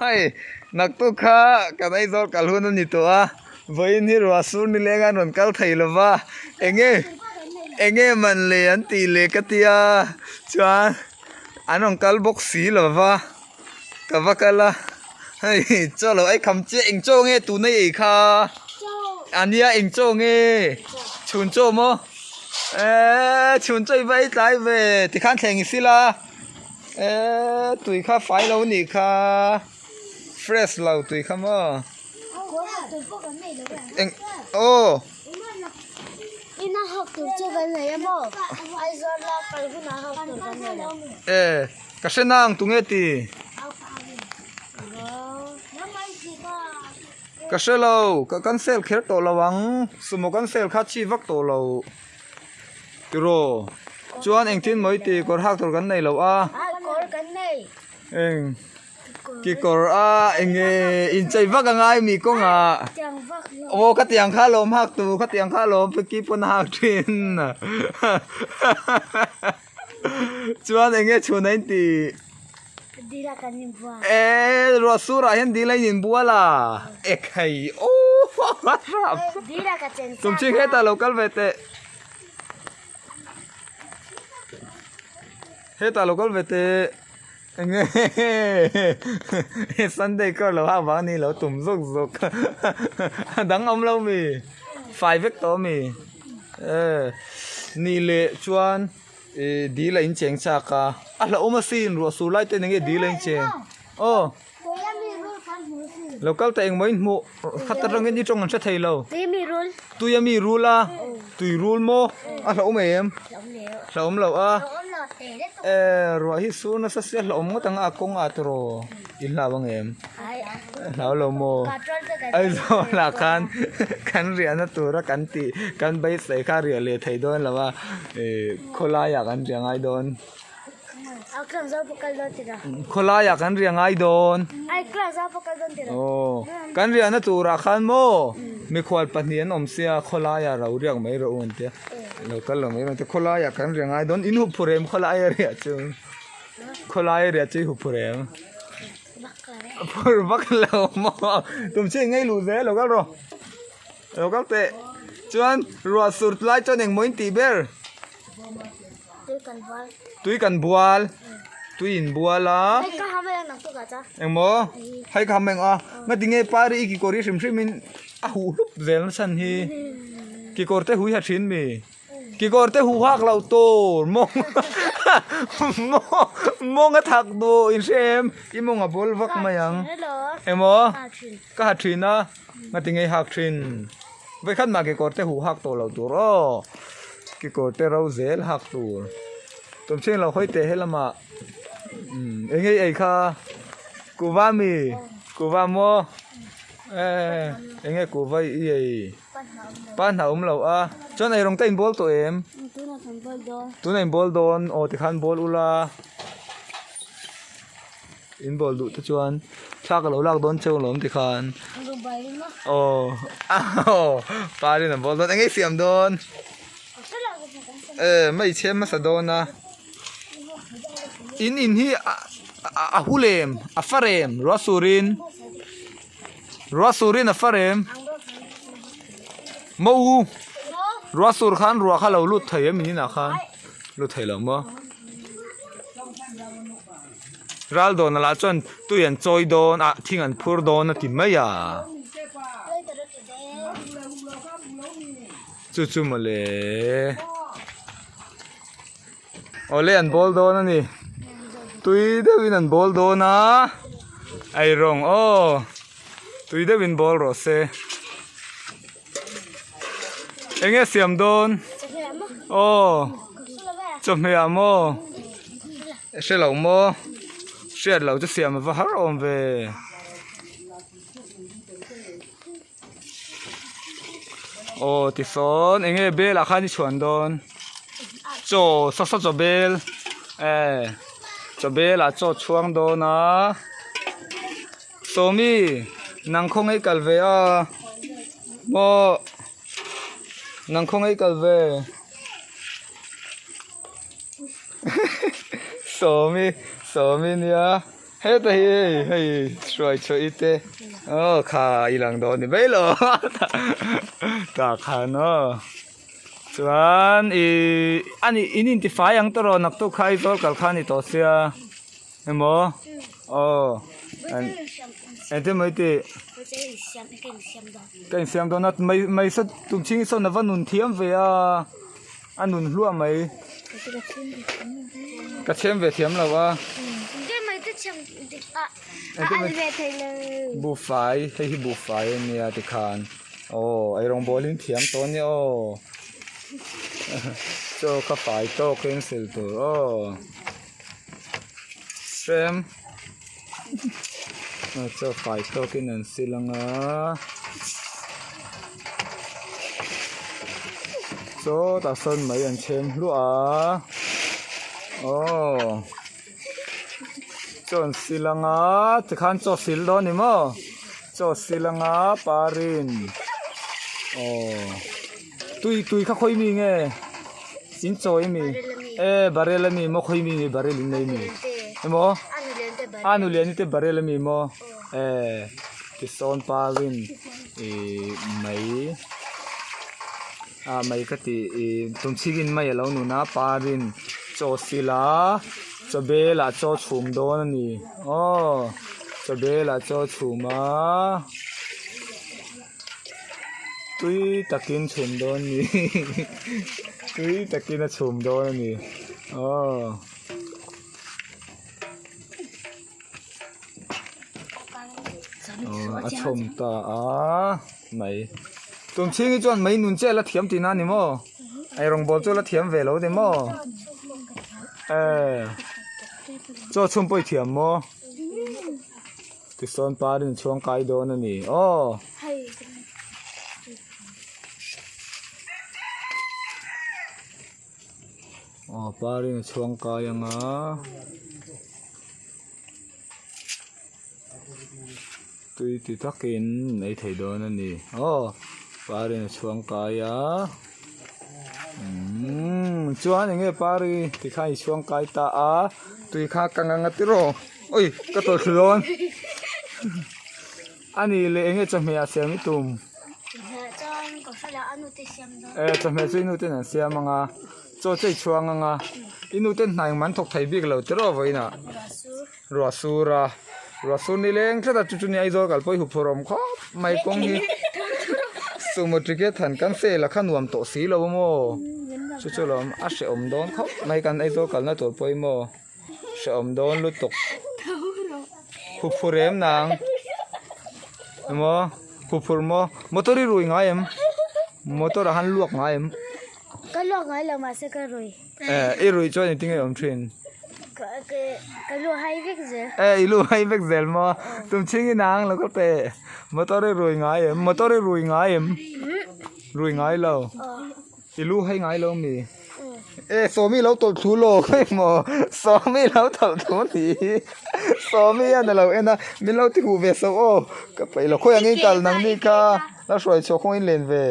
Hei, naktuk kha kan Aizawl kal hun a ni tawh a, vawiin hi ruah sur nileng an rawn kal thei lo va, enge enge man le an tih leh ka tia chuan an rawn kal bawk si lo va, ka va kal a, hei chaw lo ei kham chiah eng chaw nge tuna i ei kha a nia eng chaw nge chhun chaw maw eee chhun chaw i va ei tlai ve tikhan thleng i sil a. Eee tui kha fai lo nih kha fresh lo tui kha maw eng aw e ka hre nang tunge ti ka hre lo ka cancel kher tawh lo ang sumo cancel kha chi vak tawh lo. Tiraw? Chuan engtin maw i ti kawr hak tur kan nei lo a. Kawr kan nei. Eng kekawr a enge inchei vak a ngai mi kawngah. Tiang vak lo. Aw ka tiang kha lawm hak tu ka tiang kha lawm Peki pawn a hak thin. Chuan enge chhun a inti. Dil a kan inbual. Eee ruah surah hian dil a in inbual a ekhei aww Dil a ka chen Tum ching hetah lo kal ve teh. Hetah lo kal ve teh. Enge Sunday kar lo hak vang ni lo tum zawk zawk a dang awm lo mi fai vek tawh mi e nih leh chuan. Ih dil a incheng chak a a hlauhawm asin ruah sur lai te eng nge dil a incheng aw lo kal ta engmaw in hmuh khat atangin i tawng an hre thei lo tui a mi rul a tui rul maw a hlauhawm em hlauhawm loh a eh ruah hi sur nasa sia hlauhawm ngawt ang a kawng ah tawh i hlau ang em. Hlau lo maw? Aizawl ah khan kan riahna tura kan tih kan beisei kha riah leh thei dawn lo a ih khawlai ah kan riah ngai dawn. Khawlai ah kan riah ngai dawn. Aw kan riahna turah khan maw mikhual pahnih an awm sia khawlai ah ro riak mai rawh u an tia lo kal lo mai rawh an tia khawlai ah kan riah ngai dawn in hup phur em khawlai a riah chu khawlai a riah chu i hup phur em. Phur vak lo maw tum chi ngei luh zel lo kal rawh lo kal teh chuan ruah sur lai chuan engmaw in tih ber tui kan bual tui in bual a engmaw hei ka ham eng a ngatinge pari i kekawr hi hrim hrim in a huh hlup zel na chhan hi kekawr te hui ha thin mi. Kekawr te huh hak loh tur mawng mawng a thak duh in hre em i mawng a bawl vak mai ang emaw ka ha thin a ngati ngei hak thin vawikhat mah kekawr te huh hak tawh loh tur aw kekawr te ro zel hak tur tumchhing lo hawi teh helamah eng nge ei kha kuva mi kuva maw eng nge kuva i ei. Pa hna awm lo a. Chuan eirawng te inbawl tawh em? Tunah kan bawl dawn. Tunah inbawl dawn. Aw tikhan bawl ula. Inbawl duh te chuan thla ka lo lak dawn cheu alawm tikhan. Aw aw Parin a bawl dawn. Enge i siam dawn? E mai chhem hmasa dawn a. In in hi a hul em? A far em? Ruah surin. Ruah surin a far em? Maw u ruah sur khan ruah kha lo lut thei em inah khan lut thei lo maw ral dawn lah chuan tui an chawi dawn ah thing an phur dawn a ti mai a chu chu mawle awle an bawl dawn a ni tui deuhin an bawl dawn a eirawng aw tui deuhin bawl rawh se eng nge siam dawn aw chawhmeh ah maw hre lo maw hriat loh chu siam a va har awm ve. Aw tisawn eng nge bel ah khan i chhuan dawn chaw saw saw chaw bel eh chaw bel ah chaw chhuang dawn a sawmi nang khawngaih kal ve a maw nang khawngaih kal ve sawmi sawmi nia. Heta hi hei hei hruai chhuah i te aw kha i lang dawn ni mai lo tah khan aw chuan ih ani in intifai ang tawh rawh naktuk kha Aizawl kal kha a ni tawh sia emaw aw engtin mai tih ka insiam dawn a mai mai saw tumchhing sawn a va nun thiam ve a. A nun hluah mai. Ka chhem ve thiam lo a. Buhfai, hei hi buhfai a nia tikhan. Aw, eirawng bawl in thiam tawh ania aw. Chaw kha fai tawkin sil tur aw. Hrem. Chaw fai tawkin an sil ang a. Sawtah sawn mai an chhem hluah a. Aw. Chaw an sil ang a tikhan chaw sil dawn ni maw? Chaw sil ang a parin. Aw. Tui tui kha khawi mi nge? In chawi mi? E barrel a mi maw khawi mi nge barrel in nei mi? Emaw? A nu lian te barrel a mi maw? E tisawn parin ih mai a mai ka tih ih tumchhingin mai a lo nun a parin chaw sila chaw belah chaw chhum dawn a ni aw chaw belah chaw chhum a. Tui takin chhum dawn ni tui takin a chhum dawn a ni aw. A chhawm ta a mai tumchhingi chuan mai nun chiah la thiam tihna a ni maw eirawng bawl chu la thiam ve lo ni maw eh chaw chhum pawh i thiam maw. Tisawn parin chhuang kai dawn a ni aw. Aw parin chhuang kai ang a. Tui ti takin ei thei dawn a ni aw. Parin chhuang kai a. Umm chuan enge pari tikhan i chhuang kai ta a tui kha ka ngang a tiraw. Oi ka tawlh thlu dawn a ni leh enge chawhmeh ah siam i tum eh chawhmeh chu i nu ten an siam ang a chaw chu i chhuang ang a i nu ten hna engmah an thawk thei bik lo tiraw vawiin ah ruah sur a ruah sur ni leng tlat a chu chu ni Aizawl kal pawh i huphurh awm khawp mai kawng hi sumo ticket han cancel a kha nuam tawh si lo maw chu chu lawm a hrehawm dawn khawp mai kan Aizawl kalna tur pawimawh. Hrehawm dawn lutuk. Huphur em nang? Emaw huphur maw? Motor i rui ngai em? Motor ah han luak ngai em? Ka luak ngai lo mahse ka rui. Eh i rui chuan engtin nge i awm thin? Ka ka lu hai vek zel. Eh i lu hai vek zel maw? Tumchhing i nang lo ka pe. Motor i rui ngai em? Motor i rui ngai em? Rui ngai lo. I lu hai ngai lo mi? E Sawmi lo tawlh thu lo emaw Sawmi lo tawlh thu ni hi Sawmi hian a lo en a min lo ti huh ve so aw ka peih lo khawiah nge kal nang ni kha la hruai chhuah kawngin len ve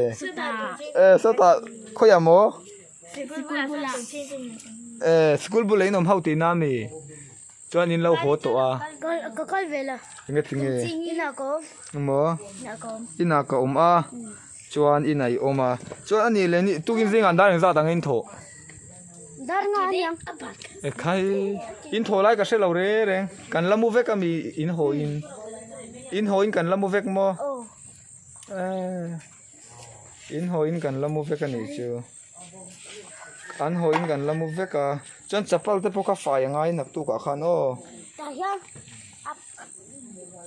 e sawtah khawiah maw e school bulah in awm ho tihna ami chuan in lo haw tawh a ka kal ve la enge tinge inah ka awm emaw inah ka awm inah ka awm a chuan inah i awm a chuan ani leh ni tukin zingah dar engzat ang in thawh dar nga aniang ekhai in thawh lai ka hre lo reng reng kan la mu vek ami in haw in in haw in kan la mu vek maw eh in haw in kan la mu vek anih chu. An haw in kan la mu vek a chuan chapal te pawh kha fai a ngai naktuk ah khan aw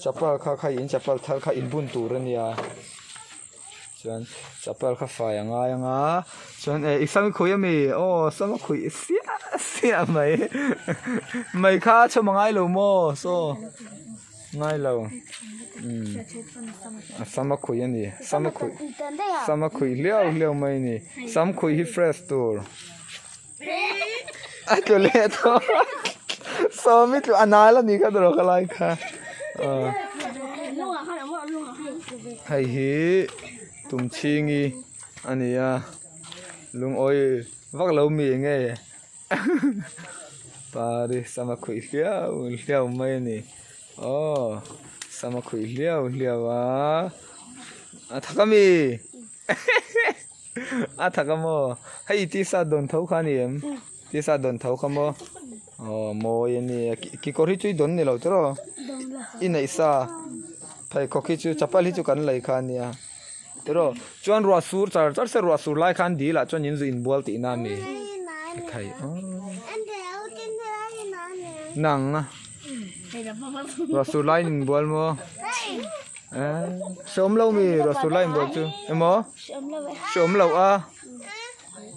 chapal kha kha in chapal thar kha in bun tur a nia chuan chapal kha fai a ngai ang a chuan eh i sam i khuih ami aw sam a khuih siah siah mai mai kha a chhawm a ngai lo maw saw. Ngai lo. Umm. A sam a khuih a ni. Sam a khuih. Sam a khuih hliau hliau mai a ni. Sam khuih hi fresh tur. A tlu leh tawh. Sawmi tlu a nal a ni kha tawrh ka lai kha. Hei hi Tumchhingi a ni a. Lungawi vak lo mi eng nge. Pari sama khuih hliau hliau mai a ni aw sama khuih hliau hliau a a thak ami a thak a maw hei tisa dawn tho kha a ni em tisa dawn tho kha maw aw mawi a ni kekawr hi chu i dawn ni lo tiraw i neih sa pheikhawk hi chu chapal hi chu kan lei kha a nia. Tiraw chuan ruah sur char char se ruah sur lai khan dil ah chuan in zu inbual tihna a ni thei nang ruah sur lai in inbual maw eh hreawm lo mi ruah sur lai inbual chu emaw hreawm loh a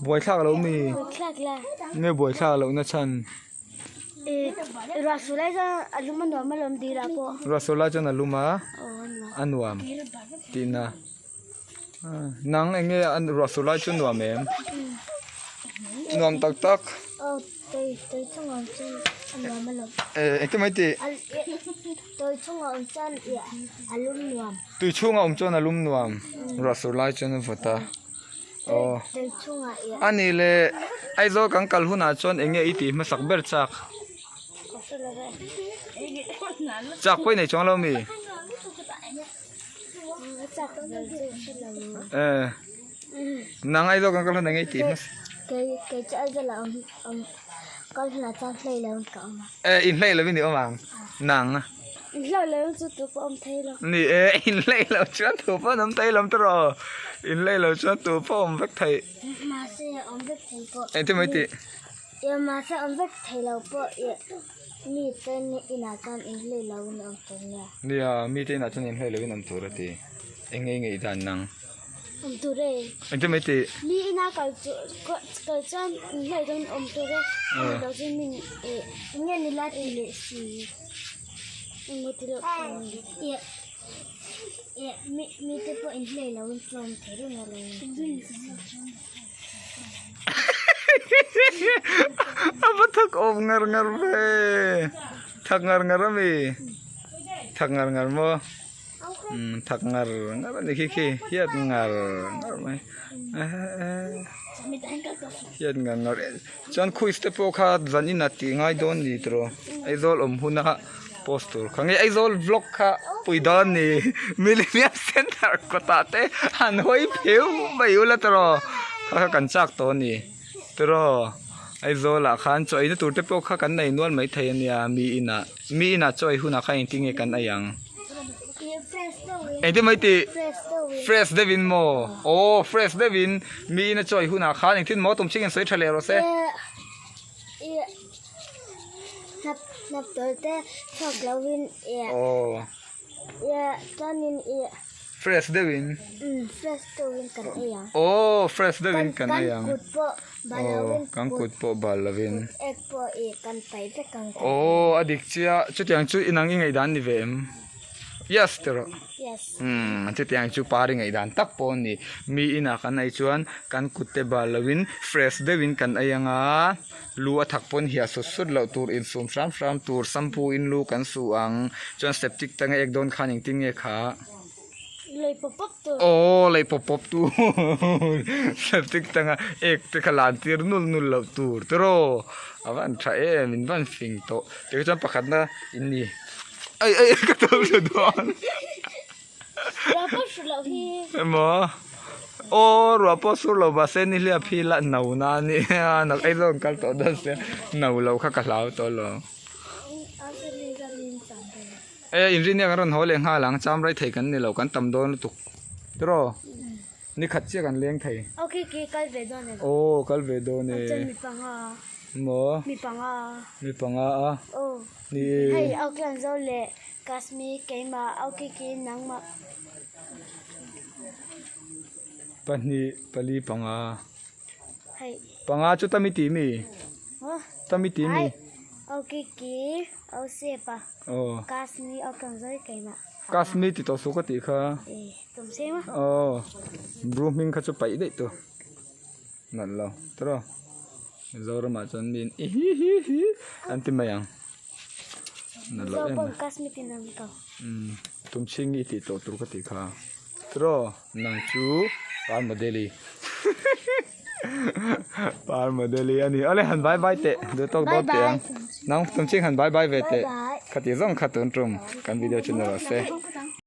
buaithlak lo mi nge buaithlak loh na chhan. Ruahsur lai chuan a lum a a nuam tihna nang eng nge ruahsur lai chu nuam em nuam tak tak engtin mai tih tui chhunga awm chuan a lum nuam ruahsur lai chuan a vawt a. Aw a nih le Aizawl kan kal hunah chuan eng nge i tih hmasak ber chak? Chak pawh i nei chuang lo mi? Eh nang Aizawl kan kal hunah eng nge i tih hmasak? Eh inhlei lovin i awm ang nang. Inhlei lo chu tu pawh awm thei lo. Ni e, inhlei lo chuan tu pawh an awm thei lo tawh rawh. Inhlei lo chuan tu pawh awm vek thei. Mahse awm vek thei pawh. Engtin mai tih? Ia mahse awm vek thei lo pawh ia mi te inah chuan inhlei lo in awm tur nia. Nia, mi te inah chuan inhlei lo in awm tur a ti. Eng nge i ngaihdan nang? Awm tur e. Engtin mai tih? Mi ina kal chu kal chuan inhlei dawn awm tur e. Awm lo chu min ih nge ni la ti leh si. Engmaw ti loh ih ih mi mi te pawh inhlei lo in tlawm thei reng a lo. A va thak awm ngar ngar ve. Thak ngar ngar ami. Thak ngar ngar maw? Umm thak ngar ngar a ni khi khi hiat ngar ngar mai hiat ngar ngar chuan quiz te pawh kha zan in a tih ngai dawn ni tiraw Aizawl awm huna post tur kha nge Aizawl vlog kha pui dawn ni Millennium Center kawtah te han hawi pheu mai ula tiraw kha kha kan chak tawh a ni tiraw Aizawl ah khan chaw eina tur te pawh kha kan nei nual maithei a nia mi inah. Mi inah chaw ei hunah khan engtin nge kan ei ang? Engtin mai tih? Fresh deuhin maw? Aw fresh deuhin mi ina chaw ei hunah khan engtin maw tum chingin sawi tha leh rawh se. Aw. Fresh deuhin. Fresh deuhin kan ei ang. Aw fresh deuhin kan ei ang. Kan kut pawh bal lovin. Aw kan kut pawh bal lovin. Kut ek pawh i kan pai vek ang. Aw a dik chiah chutiang chu inang i ngaihdan ni ve em? Yes ti rawh. Yes. Umm chutiang chu par i ngaihdan tak pawh a ni. Mi inah kan ei chuan kan kut te bal lovin fresh deuhin kan ei ang a. Lu a thak pawn hiah sut sut loh tur insum hram hram tur shampoo in lu kan su ang chuan septic tank a ek dawn khan engtin nge kha Lei pawp pawp tur Aw lei pawp pawp tur septic tank a ek te kha lan tir nul nul loh tur tiraw a van tha em in van fing tawh tikha chuan pakhatna in ni ai ai ka tawp thla dawn. Ruah pawh sur loh hi. Emaw aw ruah pawh sur lo mahse ni hliap hi la no na a nia nak Aizawl an kal tawh dawn sia no lo kha ka hlau tawh lo. E inrinnia kan rawn haw leh nghal ang cham rai thei kan ni lo kan tam dawn lutuk tiraw ni khat chiah kan leng thei. Okay okay kal ve dawn e. Aw kal ve dawn e. Chuan mi panga. Maw. Mi panga. Mi panga a. Aw. Ni e. Hei Auckland zo leh Kashmir keimah Aukiki nangmah. Pahnih pali panga. Hei. Panga chu tami tih mi? Huh? Tami tih mi? Ai Aukiki Ausepa. Aw. Kashmir Auckland zo keimah. Kashmir ti tawh suh ka tih kha. E tum seng a. Aw. Bru hming kha chu paih daih tu. Nalh lo. Tiraw. Mizoramah chuan miin i hi hi hi an ti mai ang. Nalh loh em mai. Umm tumchhingi i tih tawh tur ka tih kha. Tiraw nang chu ral model i. Par model i a ni. Awle han bye bye teh. Duh tawk dawn teh ang. Nang tumching han bye bye ve teh. Khati zawng kha tun tum kan video chu ni rawh se.